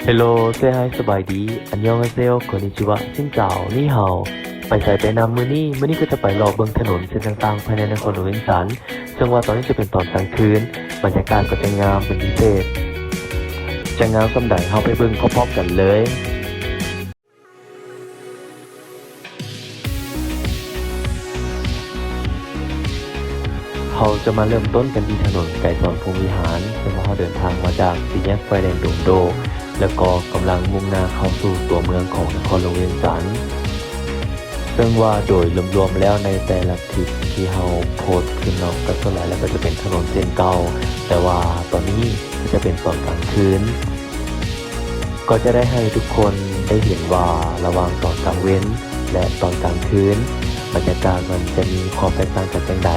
ເຮລໂລ ເຊຮາຍ ສະບາຍດີ ອັນຍອງອາເຊໂອ ໂຄນິດຊິວະ ຊິນເຈົ້າ ນີຮາວ ໄປໃສໄປນຳມື້ນີ້? ມື້ນີ້ກໍຈະໄປເລາະເບິ່ງຖະໜົນເສັ້ນຕ່າງໆ ພາຍໃນນະຄອນຫຼວງວຽງຈັນ ເຊິ່ງວ່າຕອນນີ້ຈະເປັນຕອນກາງຄືນ ບັນຍາກາດກໍຈະງາມເປັນພິເສດ. ຈະງາມສ່ຳໃດ ເຮົາໄປເບິ່ງພ້ອມໆກັນເລີຍ. ເຮົາຈະມາເລີ່ມຕົ້ນກັນທີ່ຖະໜົນໄກສອນພົມວິຫານ, ເຊິ່ງວ່າເຮົາເດີນທາງມາຈາກສີ່ແຍກໄຟແດງດົງໂດກ ແລ້ວກໍກຳລັງມຸ່ງໜ້າເຂົ້າສູ່ຕົວເມືອງຂອງນະຄອນຫຼວງວຽງຈັນ. ເຊິ່ງວ່າໂດຍລວມໆແລ້ວໃນແຕ່ລະທຣິບທີ່ເຮົາໂພສຂຶ້ນເນາະ ກໍສ່ວນຫຼາຍແລ້ວກໍຈະເປັນຖະໜົນເສັ້ນເກົ່າ, ແຕ່ວ່າຕອນນີ້ກໍຈະເປັນຕອນກາງຄືນ. ກໍຈະໄດ້ໃຫ້ທຸກຄົນໄດ້ເຫັນວ່າລະຫວ່າງຕອນກາງເວັນ ແລະ ຕອນກາງຄືນ ບັນຍາກາດມັນຈະມີຄວາມແຕກຕ່າງກັນຈັ່ງໃດ.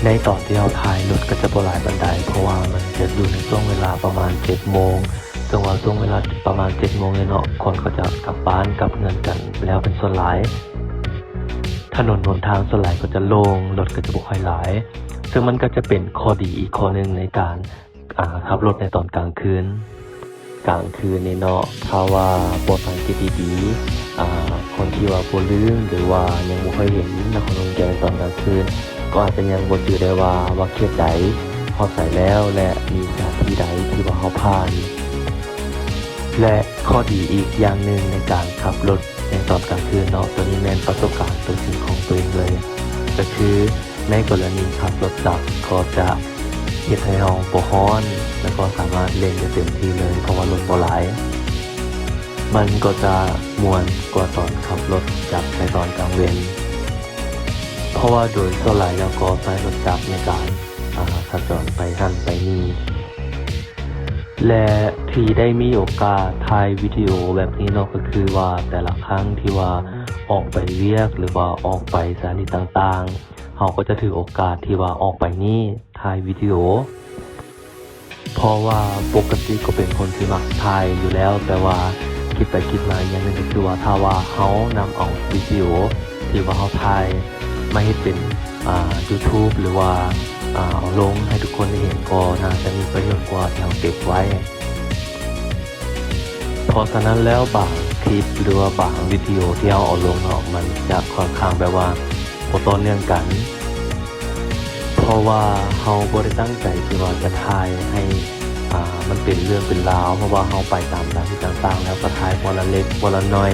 ໃນຕອນທີ່ເຮົາຖ່າຍ ລົດກໍຈະບໍ່ຫຼາຍປານໃດ ເພາະວ່າມັນຈະຢູ່ໃນຊ່ວງເວລາປະມານເຈັດໂມງ, ເຊິ່ງວ່າຊ່ວງເວລາປະມານເຈັດໂມງນີ້ເນາະ ຄົນກໍຈະກັບບ້ານກັບເຮືອນກັນແລ້ວເປັນສ່ວນຫຼາຍ. ຖະໜົນຫົນທາງສ່ວນຫຼາຍກໍຈະໂລ່ງ, ລົດກໍຈະບໍ່ຄ່ອຍຫຼາຍ, ເຊິ່ງມັນກໍຈະເປັນຂໍ້ດີອີກຂໍ້ໜຶ່ງໃນການ ອາ ຂັບລົດໃນຕອນກາງຄືນ. ກາງຄືນນີ້ເນາະ ຖ້າວ່າບໍ່ສັງເກດດີໆ ອາ ຄົນທີ່ວ່າບໍ່ລືມ ຫຼືວ່າຍັງບໍ່ເຄີຍເຫັນນະຄອນຫຼວງວຽງຈັນໃນຕອນກາງຄືນ ກໍອາດຈະຍັງບໍ່ຈື່ໄດ້ວ່າ ວ່າເຂດໃດ ຮອດໃສແລ້ວ ແລະ ມີສະຖານທີ່ໃດທີ່ວ່າເຮົາຜ່ານ. ແລະ ຂໍ້ດີອີກຢ່າງໜຶ່ງໃນການຂັບລົດໃນຕອນກາງຄືນເນາະ ໂຕນີ້ແມ່ນປະສົບການຕົວຈິງຂອງໂຕເອງເລີຍ ກໍຄື ໃນກໍລະນີຂັບລົດຈັກກໍຈະເຮັດໃຫ້ເຮົາບໍ່ຮ້ອນ ແລ້ວກໍສາມາດເລັ່ງໄດ້ເຕັມທີ່ເລີຍ ເພາະວ່າລົດບໍ່ຫຼາຍ. ມັນກໍຈະມ່ວນກວ່າຕອນຂັບລົດຈັກໃນຕອນກາງເວັນ ເພາະວ່າໂດຍສ່ວນຫຼາຍແລ້ວກໍໃຊ້ລົດຈັກໃນການ ອາ ສັນຈອນໄປຫັ້ນໄປນີ້. ແລະ ທີ່ໄດ້ມີໂອກາດຖ່າຍວິດີໂອແບບນີ້ເນາະ ກໍຄືວ່າແຕ່ລະຄັ້ງທີ່ວ່າອອກໄປວຽກ ຫຼືວ່າອອກໄປສະຖານທີ່ຕ່າງໆ ເຮົາກໍຈະຖືໂອກາດທີ່ວ່າອອກໄປນີ້ຖ່າຍວິດີໂອ ເພາະວ່າປົກກະຕິກໍເປັນຄົນທີ່ມັກຖ່າຍຢູ່ແລ້ວ, ແຕ່ວ່າຄິດໄປຄິດມາອີກຢ່າງໜຶ່ງກໍຄືວ່າ ຖ້າວ່າເຮົານຳເອົາວິດີໂອທີ່ວ່າເຮົາຖ່າຍມາເຮັດເປັນ ອ່າ YouTube ຫຼືວ່າ ອ່າ ເອົາລົງໃຫ້ທຸກຄົນໄດ້ເຫັນ ກໍໜ້າຈະມີປະໂຫຍດກວ່າທີ່ເຮົາເກັບໄວ້. ເພາະສະນັ້ນແລ້ວ ບາງຄລິບ ຫຼືວ່າບາງວິດີໂອທີ່ເຮົາເອົາລົງເນາະ ມັນຈະຂ້ອນຂ້າງແບບວ່າບໍ່ຕໍ່ເນື່ອງກັນ ເພາະວ່າເຮົາບໍ່ໄດ້ຕັ້ງໃຈທີ່ວ່າຈະຖ່າຍໃຫ້ ອ່າ ມັນເປັນເລື່ອງເປັນລາວ, ເພາະວ່າເຮົາໄປຕາມສະຖານທີ່ຕ່າງໆ ແລ້ວກໍຖ່າຍພໍລະເລັກພໍລະໜ້ອຍ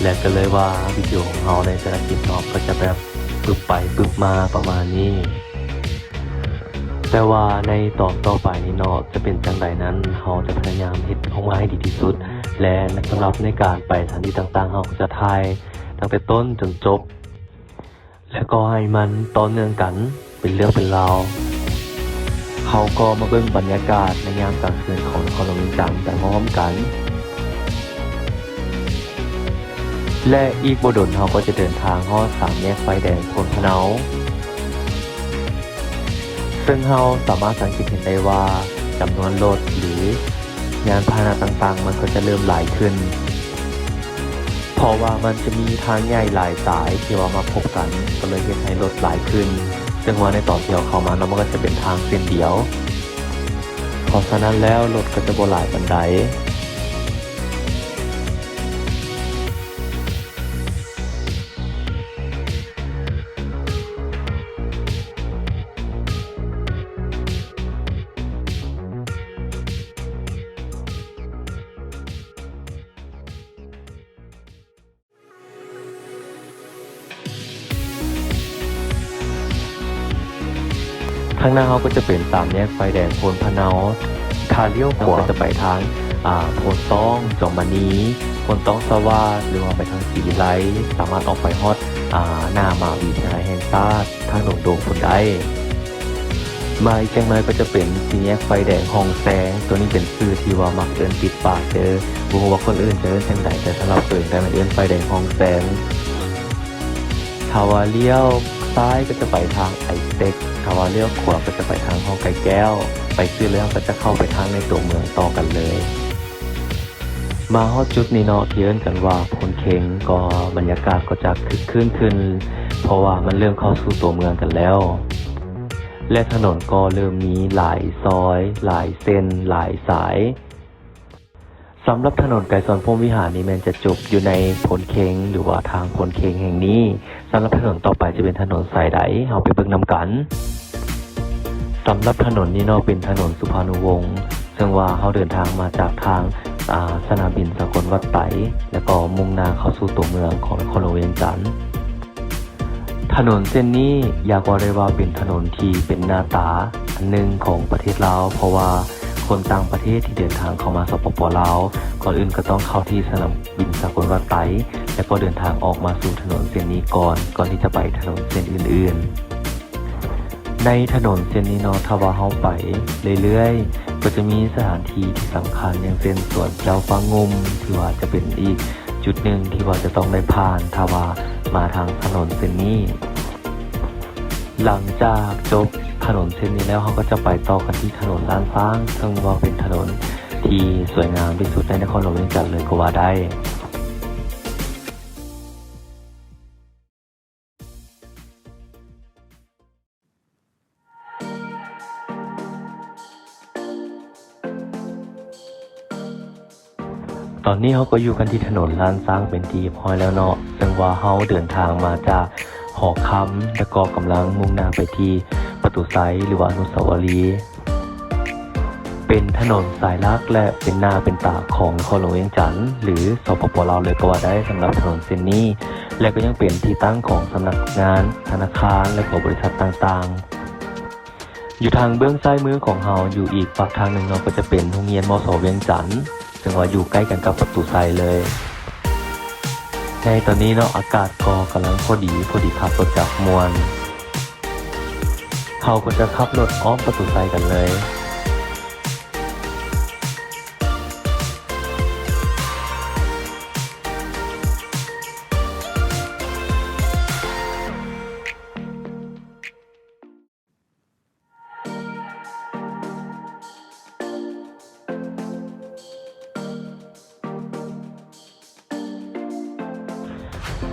ແລະ ກໍເລີຍວ່າວິດີໂອຂອງເຮົາໃນແຕ່ລະຄລິບເນາະ ກໍຈະແບບປຶບໄປປຶບມາປະມານນີ້. ແຕ່ວ່າໃນຕອນຕໍ່ໄປນີ້ເນາະ ຈະເປັນຈັ່ງໃດນັ້ນ ເຮົາຈະພະຍາຍາມເຮັດອອກມາໃຫ້ດີທີ່ສຸດ ແລະ ສຳລັບໃນການໄປສະຖານທີ່ຕ່າງໆ ເຮົາກໍຈະຖ່າຍຕັ້ງແຕ່ຕົ້ນຈົນຈົບ ແລະ ກໍໃຫ້ມັນຕໍ່ເນື່ອງກັນເປັນເລື່ອງເປັນລາວ. ເຮົາກໍມາເບິ່ງບັນຍາກາດໃນຍາມກາງຄືນຂອງນະຄອນຫຼວງວຽງຈັນໄປພ້ອມກັນ. ແລະ ອີກບໍ່ດົນເຮົາກໍຈະເດີນທາງຮອດສາມແຍກໄຟແດງໂພນພະເນົາ ເຊິ່ງເຮົາສາມາດສັງເກດເຫັນໄດ້ວ່າ ຈຳນວນລົດ ຫຼື ຍານພາຫະນະຕ່າງໆ ມັນກໍຈະເລີ່ມຫຼາຍຂຶ້ນ ເພາະວ່າມັນຈະມີທາງໃຫຍ່ຫຼາຍສາຍທີ່ວ່າມາພົບກັນ ກໍເລີຍເຮັດໃຫ້ລົດຫຼາຍຂຶ້ນ ເຊິ່ງວ່າໃນຕອນທີ່ເຮົາເຂົ້າມາເນາະ ມັນກໍຈະເປັນທາງເສັ້ນດຽວ. ເພາະສະນັ້ນແລ້ວ ລົດກໍຈະບໍ່ຫຼາຍປານໃດ. ຂ້າງໜ້າເຮົາກໍຈະເປັນສາມແຍກໄຟແດງໂພນພະເນົາ. ຖ້າລ້ຽວຂວາກໍຈະໄປທາງ ອ່າ ໂພນຕ້ອງ ຈອມມະນີ, ໂພນຕ້ອງສະຫວາດ ຫຼືວ່າໄປທາງສີວິໄລ, ສາມາດອອກໄປຮອດ ອ່າ ໜ້າມະຫາວິທະຍາໄລແຫ່ງຊາດ ທາງດົງໂດກພຸ້ນໄດ້. ມາອີກຈັກໜ້ອຍກໍຈະເປັນສີ່ແຍກໄຟແດງຮ່ອງແຊງ, ໂຕນີ້ເປັນຊື່ທີ່ວ່າມັກເອີ້ນຕິດປາກເດີ້, ບໍ່ຮູ້ວ່າຄົນອື່ນຈະເອີ້ນຈັ່ງໃດ, ແຕ່ສຳລັບໂຕເອງແລ້ວແມ່ນເອີ້ນໄຟແດງຮ່ອງແຊງ. ຖ້າວ່າລ້ຽວຊ້າຍກໍຈະໄປທາງໄອເຕັກ, ຖ້າວ່າລ້ຽວຂວາກໍຈະໄປທາງຮ່ອງໄກ່ແກ້ວ, ໄປຊື່ແລ້ວກໍຈະເຂົ້າໄປທາງໃນຕົວເມືອງຕໍ່ກັນເລີຍ. ມາຮອດຈຸດນີ້ເນາະ ທີ່ເອີ້ນກັນວ່າໂພນເຄັງ ກໍບັນຍາກາດກໍຈະຄຶກຄື້ນຂຶ້ນ ເພາະວ່າມັນເລີ່ມເຂົ້າສູ່ຕົວເມືອງກັນແລ້ວ ແລະ ຖະໜົນກໍເລີ່ມມີຫຼາຍຊອຍ, ຫຼາຍເສັ້ນ, ຫຼາຍສາຍ. ສຳລັບຖະໜົນໄກສອນພົມວິຫານນີ້ແມ່ນຈະຈົບຢູ່ໃນໂພນເຄັງ ຫຼືວ່າທາງໂພນເຄັງແຫ່ງນີ້. ສຳລັບຖະໜົນຕໍ່ໄປຈະເປັນຖະໜົນສາຍໃດ ເຮົາໄປເບິ່ງນຳກັນ. ສຳລັບຖະໜົນນີ້ເນາະ ເປັນຖະໜົນສຸພານຸວົງ ເຊິ່ງວ່າເຮົາເດີນທາງມາຈາກທາງ ອາ ສະໜາມບິນສາກົນວັດໄຕ ແລ້ວກໍມຸ່ງໜ້າເຂົ້າສູ່ຕົວເມືອງຂອງນະຄອນຫຼວງວຽງຈັນ. ຖະໜົນເສັ້ນນີ້ຢາກເວົ້າໄດ້ວ່າເປັນຖະໜົນທີ່ເປັນໜ້າຕາອັນໜຶ່ງຂອງປະເທດລາວ ເພາະວ່າຄົນຕ່າງປະເທດທີ່ເດີນທາງເຂົ້າມາ ສປປ ລາວ ກ່ອນອື່ນກໍຕ້ອງເຂົ້າທີ່ສະໜາມບິນສາກົນວັດໄຕ ແລ້ວກໍເດີນທາງອອກມາສູ່ຖະໜົນເສັ້ນນີ້ກ່ອນ ກ່ອນທີ່ຈະໄປຖະໜົນເສັ້ນອື່ນໆ. ໃນຖະໜົນເສັ້ນນີ້ເນາະ ຖ້າວ່າເຮົາໄປເລື້ອຍໆ ກໍຈະມີສະຖານທີ່ທີ່ສຳຄັນ ຢ່າງເຊັ່ນ ສວນເຈົ້າຟ້າງຸ່ມ ຖືວ່າຈະເປັນອີກຈຸດໜຶ່ງທີ່ວ່າຈະຕ້ອງໄດ້ຜ່ານ ຖ້າວ່າມາທາງຖະໜົນເສັ້ນນີ້. ຫຼັງຈາກຈົບຖະໜົນເສັ້ນນີ້ແລ້ວ ເຮົາກໍຈະໄປຕໍ່ກັນທີ່ຖະໜົນລ້ານຊ້າງ ເຊິ່ງວ່າເປັນຖະໜົນທີ່ສວຍງາມທີ່ສຸດໃນນະຄອນຫຼວງວຽງຈັນເລີຍກໍວ່າໄດ້. ຕອນນີ້ເຮົາກໍຢູ່ກັນທີ່ຖະໜົນລ້ານຊ້າງເປັນທີ່ຮຽບຮ້ອຍແລ້ວເນາະ, ເຊິ່ງວ່າເຮົາເດີນທາງມາຈາກຫໍຄຳ ແລ້ວກໍກຳລັງມຸ່ງໜ້າໄປທີ່ປະຕູໄຊ ຫຼືວ່າອະນຸສາວະລີ. ເປັນຖະໜົນສາຍຫຼັກ ແລະ ເປັນໜ້າເປັນຕາຂອງນະຄອນຫຼວງວຽງຈັນ ຫຼື ສປປ ລາວ ເລີຍກໍວ່າໄດ້ ສຳລັບຖະໜົນເສັ້ນນີ້ ແລະ ກໍຍັງເປັນທີ່ຕັ້ງຂອງສຳນັກງານ, ທະນາຄານ ແລະ ກໍບໍລິສັດຕ່າງໆ. ຢູ່ທາງເບື້ອງຊ້າຍມືຂອງເຮົາ ຢູ່ອີກປາກທາງໜຶ່ງເນາະ ກໍຈະເປັນໂຮງຮຽນ ມສ ວຽງຈັນ ເຊິ່ງວ່າຢູ່ໃກ້ກັນກັບປະຕູໄຊເລີຍ. ໃນຕອນນີ້ເນາະ ອາກາດກໍກຳລັງພໍດີ ພໍດີຂັບລົດຈັກມ່ວນ. ເຮົາກໍຈະຂັບລົດອ້ອມປະຕູໄຊກັນເລີຍ.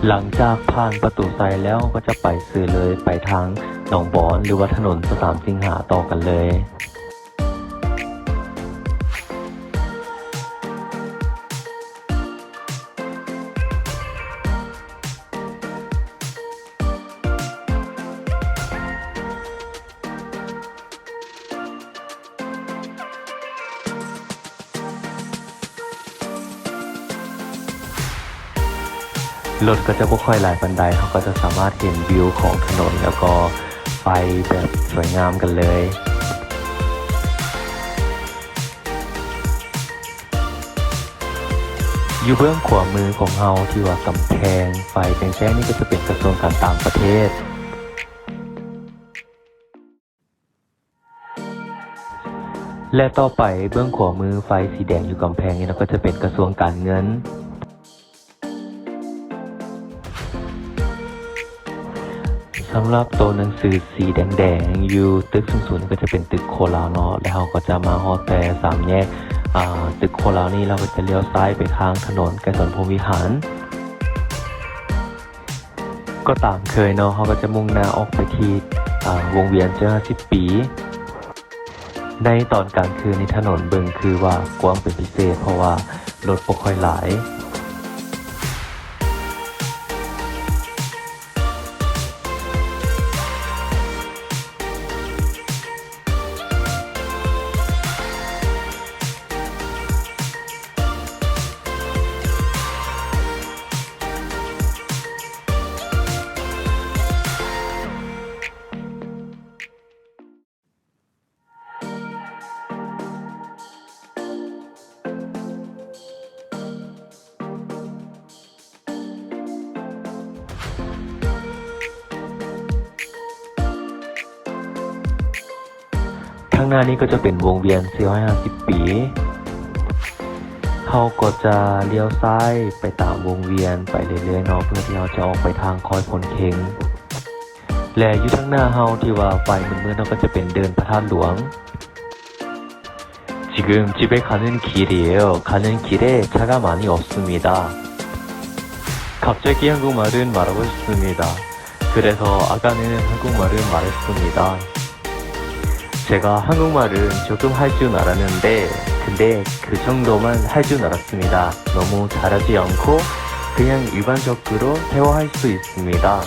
ຫຼັງຈາກຜ່ານປະຕູໄຊແລ້ວ ເຮົາກໍຈະໄປຊື່ເລີຍ ໄປທາງໜອງບອນ ຫຼືວ່າຖະໜົນຊາວສາມສິງຫາຕໍ່ກັນເລີຍ. ລົດກໍຈະບໍ່ຄ່ອຍຫຼາຍປານໃດ, ເຮົາກໍຈະສາມາດເຫັນວິວຂອງຖະໜົນ ແລ້ວກໍໄຟແບບສວຍງາມກັນເລີຍ. ຢູ່ເບື້ອງຂວາມືຂອງເຮົາ ທີ່ວ່າກຳແພງໄຟແຈ້ງໆນີ້ ກໍຈະເປັນກະຊວງການຕ່າງປະເທດ. ແລະ ຕໍ່ໄປເບື້ອງຂວາມື ໄຟສີແດງຢູ່ກຳແພງນີ້ເນາະ ກໍຈະເປັນກະຊວງການເງິນ. ສຳລັບໂຕໜັງສືສີແດງໆ ຢູ່ຕຶກສູງໆ ນີ້ກໍຈະເປັນຕຶກໂຄລາວເນາະ ແລະ ເຮົາກໍຈະມາຮອດແຕ່ສາມແຍກ ອາ ຕຶກໂຄລາວນີ້ ເຮົາກໍຈະລ້ຽວຊ້າຍໄປທາງຖະໜົນໄກສອນພົມວິຫານ. ກໍຕາມເຄີຍເນາະ ເຮົາກໍຈະມຸ່ງໜ້າອອກໄປທີ່ ອາ ວົງວຽນເຈັດຮ້ອຍຫ້າສິບປີ. ໃນຕອນກາງຄືນນີ້ ຖະໜົນເບິ່ງຄືວ່າກວ້າງເປັນພິເສດ ເພາະວ່າລົດບໍ່ຄ່ອຍຫຼາຍ. ທາງໜ້ານີ້ກໍຈະເປັນວົງວຽນສີ່ຮ້ອຍຫ້າສິບປີ. ເຮົາກໍຈະລ້ຽວຊ້າຍໄປຕາມວົງວຽນໄປເລື້ອຍໆເນາະ ເພື່ອທີ່ເຮົາຈະອອກໄປທາງຄ້ອຍໂພນເຄັງ. ແລະ ຢູ່ທາງໜ້າເຮົາທີ່ວ່າໄຟມືດໆເນາະ ກໍຈະເປັນເດີ່ນພະທາດຫຼວງ. 지금 집에 가는 길이에요. 가는 길에 차가 많이 없습니다. 갑자기 한국말은 말하고 싶습니다. 그래서 아까는 한국말을 말했습니다. 제가 한국말은 조금 할 줄 알았는데 근데 그 정도만 할 줄 알았습니다. 너무 잘하지 않고 그냥 일반적으로 대화할 수 있습니다.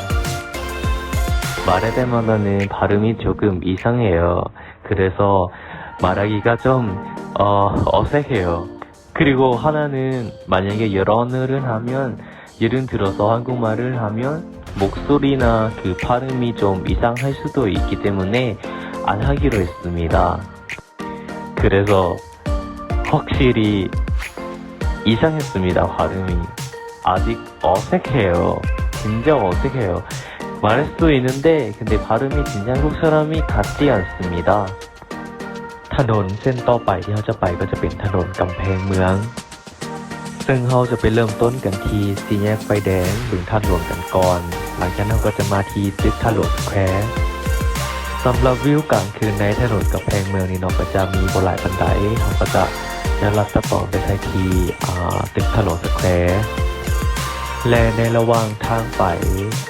말할 때마다는 발음이 조금 이상해요. 그래서 말하기가 좀, 어, 어색해요. 그리고 하나는 만약에 여러 언어를 하면 예를 들어서 한국말을 하면 목소리나 그 발음이 좀 이상할 수도 있기 때문에 안 하기로 했습니다. 그래서 확실히 이상했습니다, 발음이. 아직 어색해요. 진짜 어색해요. 말할 수도 있는데, 근데 발음이 진짜 한국 사람이 같지 않습니다. ຖະໜົນເສັ້ນຕໍ່ໄປທີ່ເຮົາຈະໄປກໍຈະເປັນຖະໜົນກຳແພງເມືອງ ເຊິ່ງເຮົາຈະໄປເລີ່ມຕົ້ນກັນທີ່ສີ່ແຍກໄຟແດງບຶງທາດຫຼວງກັນກ່ອນ. ຫຼັງຈາກນັ້ນເຮົາກໍຈະມາທີ່ຕຶກທາດຫຼວງສະແຄວ. ສຳລັບວິວກາງຄືນໃນຖະໜົນກຳແພງເມືອງນີ້ເນາະ ກໍຈະມີບໍ່ຫຼາຍປານໃດ. ເຮົາກໍຈະ ຈະລັດຕະຕອນໄປໃສ່ທີ່ ອ່າ ຕຶກທາດຫຼວງສະແຄວ ແລະ ໃນລະຫວ່າງທາງໄປ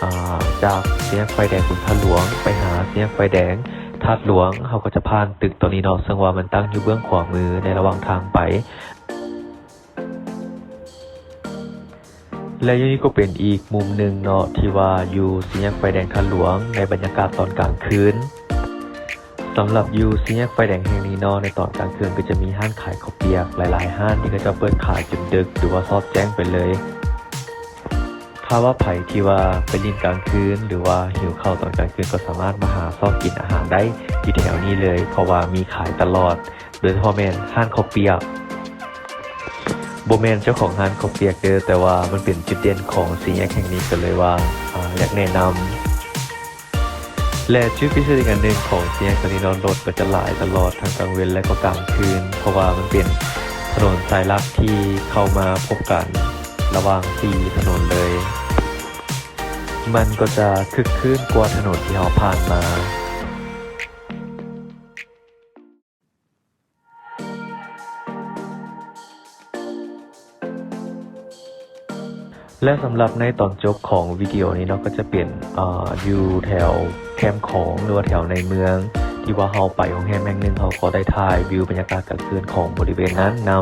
ອ່າ ຈາກສີ່ແຍກໄຟແດງບຶງທາດຫຼວງໄປຫາສີ່ແຍກໄຟແດງທາດຫຼວງ ເຮົາກໍຈະຜ່ານຕຶກໂຕນີ້ເນາະ ເຊິ່ງວ່າມັນຕັ້ງຢູ່ເບື້ອງຂວາມືໃນລະຫວ່າງທາງໄປ. ແລະ ຢູ່ນີ້ກໍເປັນອີກມຸມໜຶ່ງເນາະ ທີ່ວ່າຢູ່ສີ່ແຍກໄຟແດງທາດຫຼວງໃນບັນຍາກາດຕອນກາງຄືນ. ສຳລັບຢູ່ສີ່ແຍກໄຟແດງແຫ່ງນີ້ເນາະ ໃນຕອນກາງຄືນກໍຈະມີຮ້ານຂາຍເຂົ້າປຽກຫຼາຍໆຮ້ານ ທີ່ເຂົາເຈົ້າເປີດຂາຍຈົນດຶກ ຫຼືວ່າສອດແຈ້ງໄປເລີຍ. ຖ້າວ່າໃຜທີ່ວ່າໄປຫຼິ້ນກາງຄືນ ຫຼືວ່າຫິວເຂົ້າຕອນກາງຄືນ ກໍສາມາດມາຫາຊອກກິນອາຫານໄດ້ຢູ່ແຖວນີ້ເລີຍ ເພາະວ່າມີຂາຍຕະຫຼອດ. ໂດຍສະເພາະແມ່ນຮ້ານເຂົ້າປຽກ ບໍ່ແມ່ນເຈົ້າຂອງຮ້ານເຂົ້າປຽກເດີ້ ແຕ່ວ່າມັນເປັນຈຸດເດັ່ນຂອງສີ່ແຍກແຫ່ງນີ້ ກໍເລີຍວ່າ ອາ ຢາກແນະນຳ. ແລະ ຈຸດພິເສດອີກອັນໜຶ່ງຂອງສີ່ແຍກຕົວນີ້ເນາະ ລົດກໍຈະຫຼາຍຕະຫຼອດທັງກາງເວັນ ແລະ ກໍກາງຄືນ ເພາະວ່າມັນເປັນຖະໜົນສາຍຫຼັກທີ່ເຂົ້າມາພົບກັນລະຫວ່າງສີ່ຖະໜົນເລີຍ. ມັນກໍຈະຄຶກຄື້ນກວ່າຖະໜົນທີ່ເຮົາຜ່ານມາ. ແລະ ສຳລັບໃນຕອນຈົບຂອງວິດີໂອນີ້ເນາະ ກໍຈະເປັນ ເອີ ຢູ່ແຖວແຄມຂອງ ຫຼືວ່າແຖວໃນເມືອງ ທີ່ວ່າເຮົາໄປໂຮງແຮມແຫ່ງໜຶ່ງ ເຮົາກໍໄດ້ຖ່າຍວິວບັນຍາກາດກາງຄືນຂອງບໍລິເວນນັ້ນນຳ.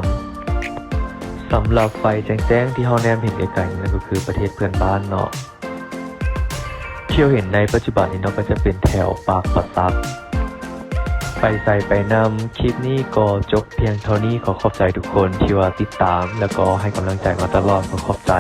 ສຳລັບໄຟແຈ້ງໆ ທີ່ເຮົາແນມເຫັນໄກໆ ນັ້ນກໍຄືປະເທດເພື່ອນບ້ານເນາະ. ທີ່ເຮົາເຫັນໃນປັດຈຸບັນນີ້ເນາະ ກໍຈະເປັນແຖວປາກປະສັກ. ໄປໃສໄປນຳ. ຄລິບນີ້ກໍຈົບພຽງເທົ່ານີ້. ຂໍຂອບໃຈທຸກຄົນທີ່ວ່າຕິດຕາມ ແລ້ວກໍໃຫ້ກຳລັງໃຈມາຕະຫຼອດ. ຂໍຂອບໃຈ.